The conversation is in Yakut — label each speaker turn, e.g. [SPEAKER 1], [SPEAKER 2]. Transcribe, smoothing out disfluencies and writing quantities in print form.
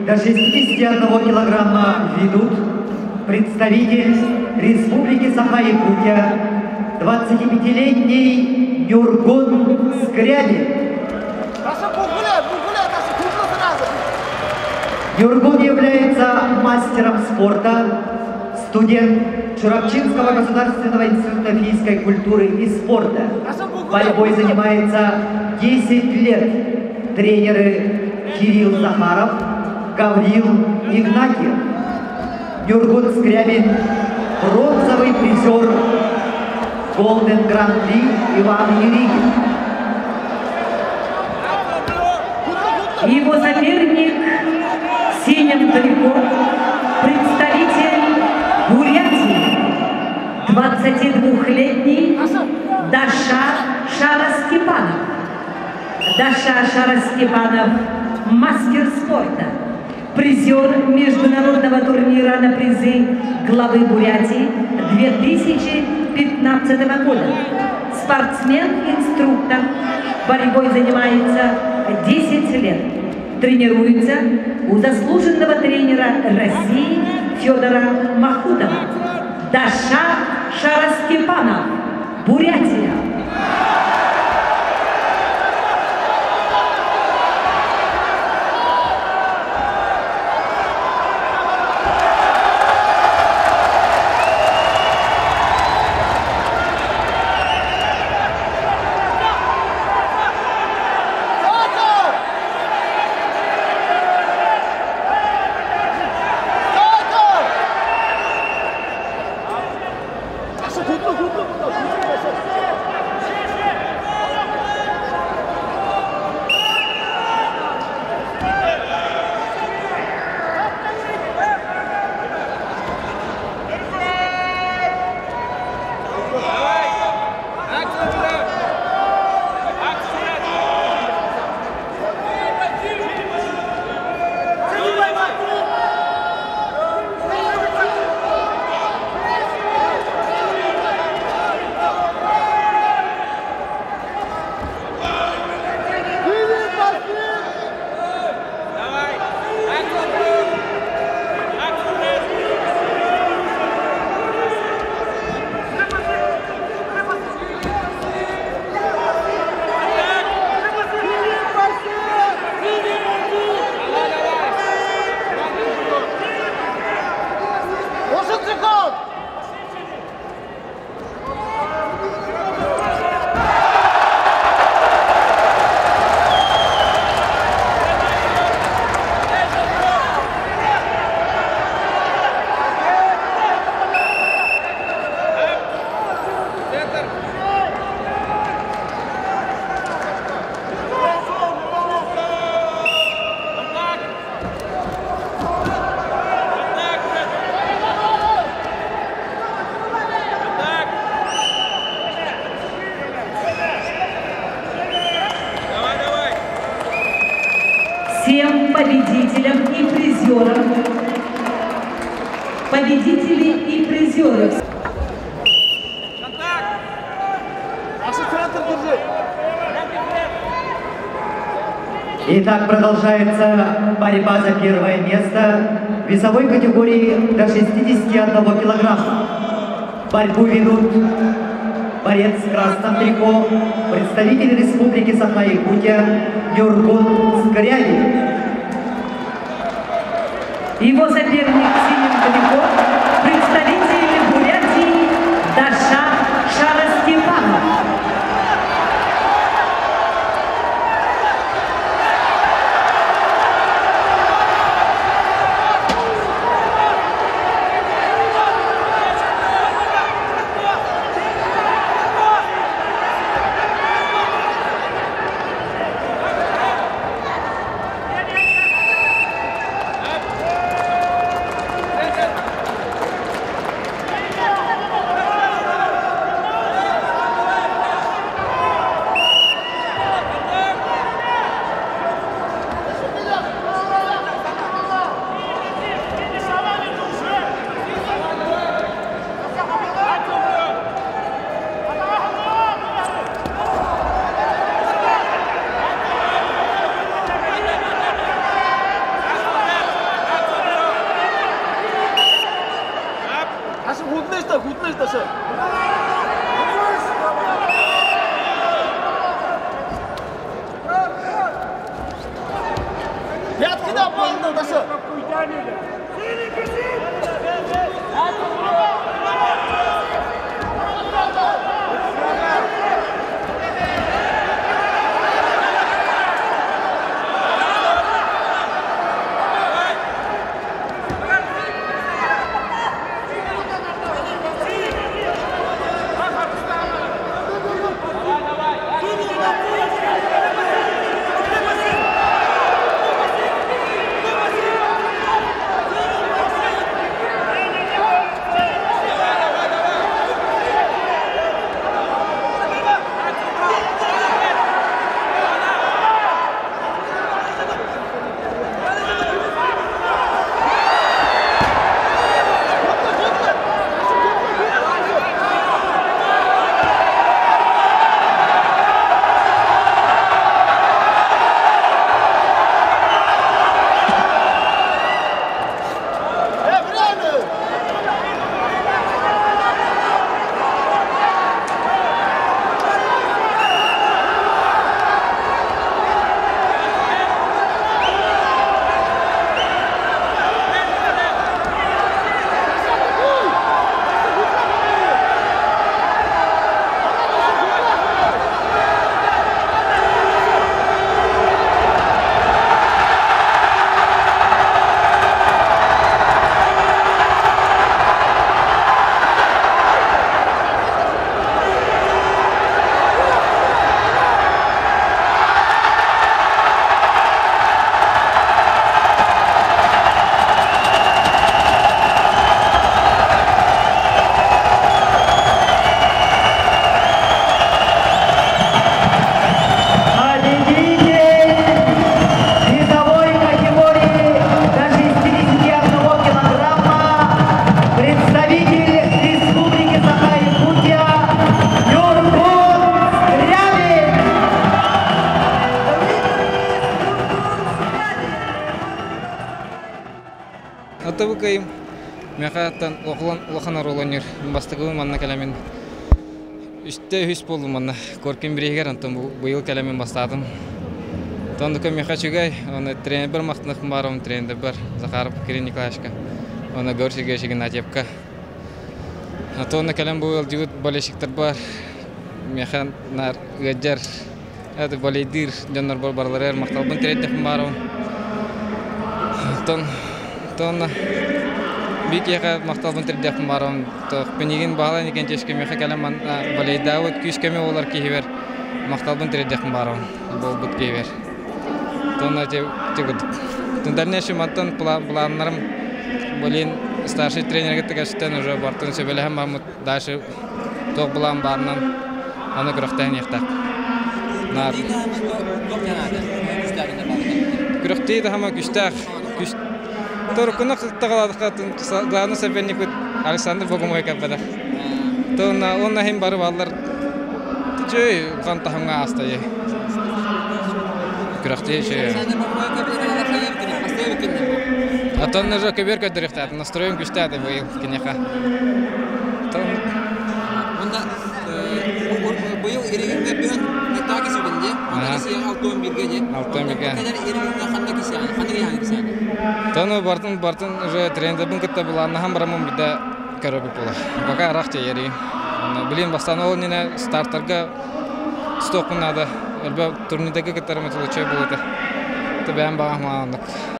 [SPEAKER 1] До 61 килограмма ведут представитель Республики Саха-Якутия, 25-летний Нюргун Скрябин. Нюргун является мастером спорта, студент Чурапчинского государственного института физической культуры и спорта. Борьбой занимается 10 лет. Тренеры Кирилл Захаров, Гаврил Игнатьев. Нюргун Скрябин – бронзовый призер Golden Grand Prix Иван Еригин.
[SPEAKER 2] Его соперник в синем трико, представитель Бурятии, 22-летний Даша Шараскипанов. Даша Шараскипанов – мастер спорта, призер международного турнира на призы главы Бурятии 2015 года. Спортсмен-инструктор, борьбой занимается 10 лет. Тренируется у заслуженного тренера России Федора Махутова. Даша Шараскипанов, Бурятия. Всем победителям и призерам. Победители и призеры.
[SPEAKER 1] Итак, продолжается борьба за первое место в весовой категории до 61 килограмма. Борьбу ведут борец в красном трико, представитель Республики Саха-Якутия Нюргун Скрябин.
[SPEAKER 2] Его соперник в синем трико, представитель Бурятии Даша Шарастепанов.
[SPEAKER 1] Победитель весовой категории до 61 килограмма, представитель Республики Саха-Якутия Нюргун Скрябин.
[SPEAKER 3] Оттон кыайыым миэхэ улахан оруолу бастакыбын манна кэлэммин үстэ үһүс буоллум манна Коркин бирииһигэр онтон быйыл кэлэммин бастаатым. Оннука миэхэ үчүгэй, оны тренербэр махтаныахпын баарым тренербэр Захаров Кирилл Николаевичка, уонна Георгий Сергеевич Игнатьевка. Онно кэлэн бу ыалдьыбыт болельщиктарбар миэхэ наар ыалдьар, болейдыыр дьоннорбор барыларыгар махталбын тириэрдиэхпин баарабын. Оттон онно биир киһиэхэ махталбын тириэрдиэхпин баарабын. Пинигин Баһылай Никентьевичка миэхэ кэлэн болейдаабыт күүс-көмө буолар киһибэр махталбын тириэрдиэхпин баарабын буолбут киһибэр. Тонна курдук. Дальнейший мантан планнарым блин старший тренерге кэпсэтэн уже бартын сөбүлэһэн бараммыт дальше туох былаан баарынан аны күрэхтэһэн иһиэхтээх. Наар күрэхтии таһыма күстээх күс Торукуна таҕалаатахха главный соперникпыт Александр Богомой кэлбэтэх. Тонна онна иһин бары баллар үчүгэй улахан таһымҥа ааста Күрэхтии үчүгэй. Оттон уже көбүөр көрдөрүөхтээтин, настроен күстээтэ быйыл киниэхэ.
[SPEAKER 4] Онда быйыл Иригинге бүгүн так исүгүн де. Онда киси алтон бирге де.
[SPEAKER 3] Алтон бирге.
[SPEAKER 4] Кэлэр Иригинге ханна киси, ханна яны киси.
[SPEAKER 3] Тону бартын бартын уже тренербин кытта былааннаһан барамын бидэ көрөбүт буолар. Пока арах тиэйэригин. Билин бастаан ол иннинэ стартарга стоппун наада. Элбэх турнирдарга кыттарым лучше буолуо этэ. Бэйэм баҕам оннук.